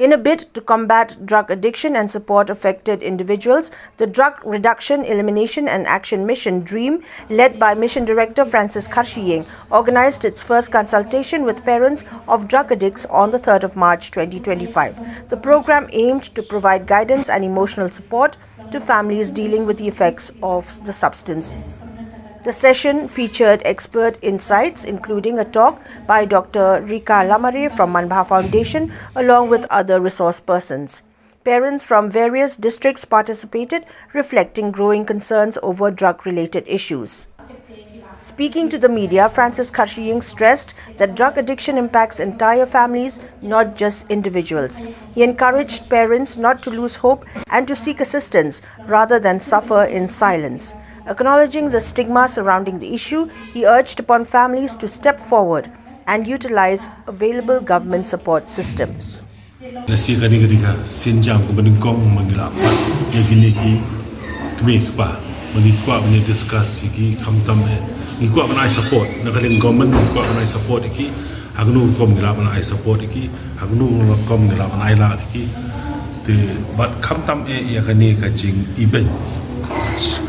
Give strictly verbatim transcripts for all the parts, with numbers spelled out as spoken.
In a bid to combat drug addiction and support affected individuals, the Drug Reduction, Elimination and Action Mission, DREAM, led by Mission Director Francis Kharshiying, organized its first consultation with parents of drug addicts on the third of March twenty twenty-five. The program aimed to provide guidance and emotional support to families dealing with the effects of the substance. The session featured expert insights, including a talk by Doctor Rika Lamare from Manbha Foundation, along with other resource persons. Parents from various districts participated, reflecting growing concerns over drug related issues. Speaking to the media, Francis Kharshiying stressed that drug addiction impacts entire families, not just individuals. He encouraged parents not to lose hope and to seek assistance rather than suffer in silence. Acknowledging the stigma surrounding the issue, he urged upon families to step forward and utilize available government support systems. Lehse kane ka dei ka sienjam kaba nyngkong ba ngi la fat ïa kine ki kmie kpa ba ngi kwah ban ïa discuss ïa ki khamtam eh ngi kwah ban ai support na ka liang government ngi kwah ban ai support ïa ki ha kano rukom ngi lah ban ai support ïa ki ha kano rukom ngi lah ban ai lad ïa ki te bad khamtam eh ïa kane ka jingibeiñ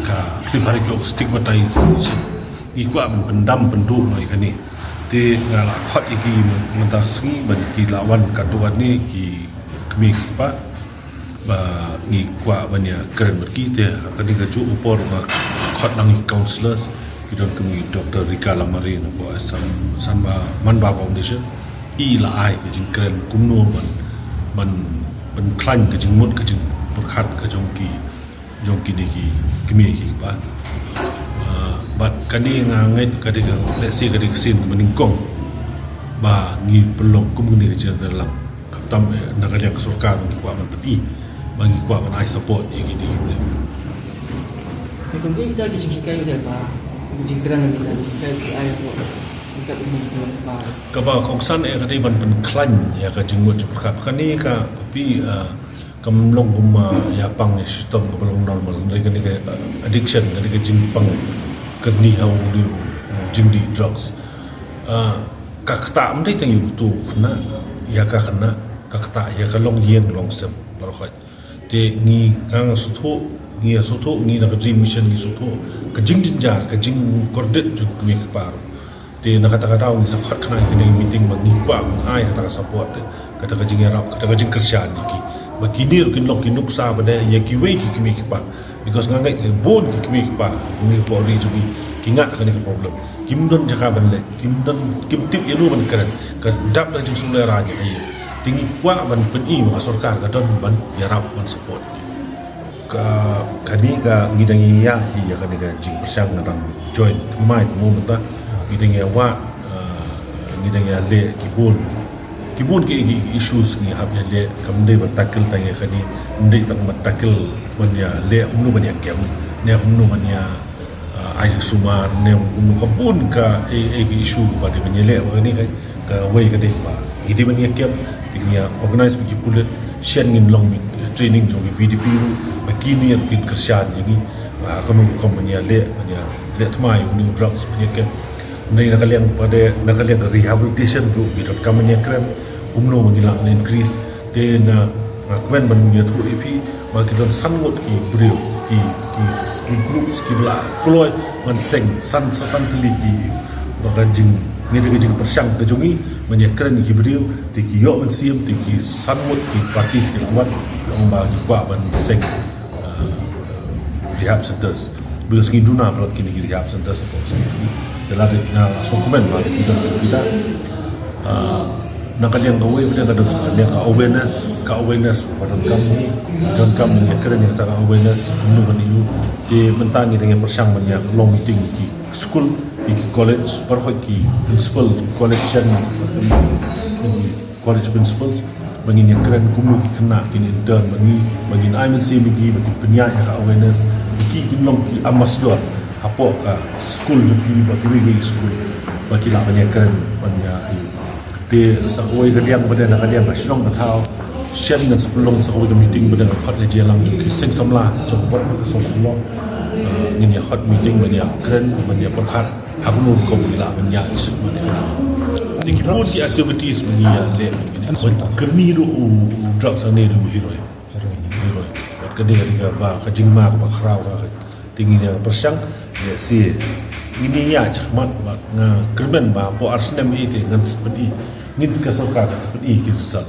ka khlem pharek ïa ka stigmatization ngi kwah ban pyndam pynduh noh ïa kane. Te nga la khot ïa ki mynta ka sngi ban ki la wan katto katne ki kmie ki kpa ba ngi kwah ban ïa kren bad ki te ha kane kajuh ka por nga khot lang ïa ki counsellors ki don kum i Doctor Rika Lamare na ka Assam Manbha Foundation i la ai ka jingkren kumno ban ban pynkhlaiñ ka jingmut ka jingpyrkhat ka jong ki jong kine ki kmie ki kpa. Bad kane nga ngeit ka dei ka lehse ka dei ka sien kaba nyngkong ba ngi pynlong kum kane ka jingïalang khamtam na ka liang ka sorkar ba ngi kwah ban pyni ba ngi kwah ban ai support ïa kine ki briew. Te kumta kita ki jinghikai uta ba jingkren kita ki hikai ki ai support kita kumta ki ba. Kaba kongsan ïa ka dei ban pynkhlaiñ ïa ka jingmut jingpyrkhat kane ka pi Kam long kum ïa pang ïa shitom kaba long normal hynrei kane ka addiction kane ka jingpang kyrni ha u jingdih drugs. Ka ktah ym dei tang ïa uto u khynnah ïa ka khynnah ka ktah ïa ka long ïing long sem baroh. Te ngi nga sngewthuh ngi ïa sngewthuh ngi na ka Dream Mission ngi sngewthuh ka jingjynjar ka jingkordit jong ka kmie ka kpa. Te na kata ka daw ngi sa khot khnang ïa kane ka meeting ba ngi kwah ban ai kata ka support te kata ka jingïarap kata ka jingkyrshan ïa ki ba kine ruh kin long ki nuksa ba dei ïa kiwei ki kmie ki kpa because nga ngeit ki bun ki kmie ki kpa kmie ki kpa ri jong ngi ki ngat kane ka problem kim don jaka ban leh kim don kim tip ïa no ban kren ka dap da jingsulera ïa ka ïing te ngi kwah ban pyni ba ka sorkar ka don ban ïarap ban support. Ka kane ka ngi dang ïa ïa kane ka jingpyrshang nga dang join thymmai thymmai mynta ngi dang ïa wad ngi dang ïa leh ki bun ki bun ki issues ngi hap ïa leh kam dei ba tackle tang ïa kane ym dei tang ba tackle ban ïa leh kumno ban ïa kem ne kumno ban ïa ai sumar ne kumno ka bun ka ei ei ki issue ba dei ban ïa leh ba kane ka Kawei ka dei ba ngi dei ban ïa kem te ngi ïa organise ba ki pulit shen ngin long training jong ki VDP ruh ba kine ruh kin kyrshan ïa ngi ba kano rukom ban ïa leh ban ïa leh thymmai ïa une u drugs ban ïa kem. Hynrei na ka liang ba dei na ka liang ka rehabilitation ruh ngi donkam ban ïa kren kumno ba ngi lah ban increase te na nga kmen ban ïathuh ïa phi. Ba ki don san ngut ki briew ki ki ki groups ki ba la kloi ban seng san sa san tylli ki ba ka jing ngi te ka jingpyrshang ka jong ngi ban ïa kren ki briew te ki ïoh mynsiem te ki san ngut ki parties ki la wan long ba ki kwah ban seng rehab centers. Because ngi duna palat kine ki rehab centers hapoh state jong ngi. Te lada nga la sngewkmen ba ki don ki kita Na ka liang kawei pat ka don sa ka liang ka awareness ka awareness ka donkam ngi donkam ngi ïa kren ïa kata ka awareness kumno ban ïa te mynta ngi dang ïa pyrshang ban ïa long meeting ïa ki skul ïa ki college baroh ki principal college shen college principals ba ngin ïa kren kumno ki khynnah kin intern ba ngi ba ngin ai mynsiem ïa ki ba kin pynïaid ïa ka awareness ba ki kin long ki ambassador hapoh ka skul jong ki ba ki wei wei skul ba ki lah ban ïa kren ban ïa Te sa kawei ka liang ba dei na ka liang ka shnong ka thaw shen ngan sa pynlong sa kawei ka meeting ba dei na khot ka jingïalang jong ki seng samla jong ka bor ka song samla. Ngin ïa khot meeting ban ïa kren ban ïa pyrkhat ha kumno rukom ngi lah ban ïa shu ban ïa. Ki bun ki activities ba ngi ïa leh. Kyrni ruh u drugs hangne ruh u heroin. Heroin. Heroin. Bad ka dei ka dei kaba ka jingma kaba khraw ka. Te ngi ïa pyrshang ïa se. Ngi ïa shakhmat bad nga kyrmen ba hapoh ar snem hi te ngan sa pyni. Ngin, ka sorkar kan sa pyni ki result.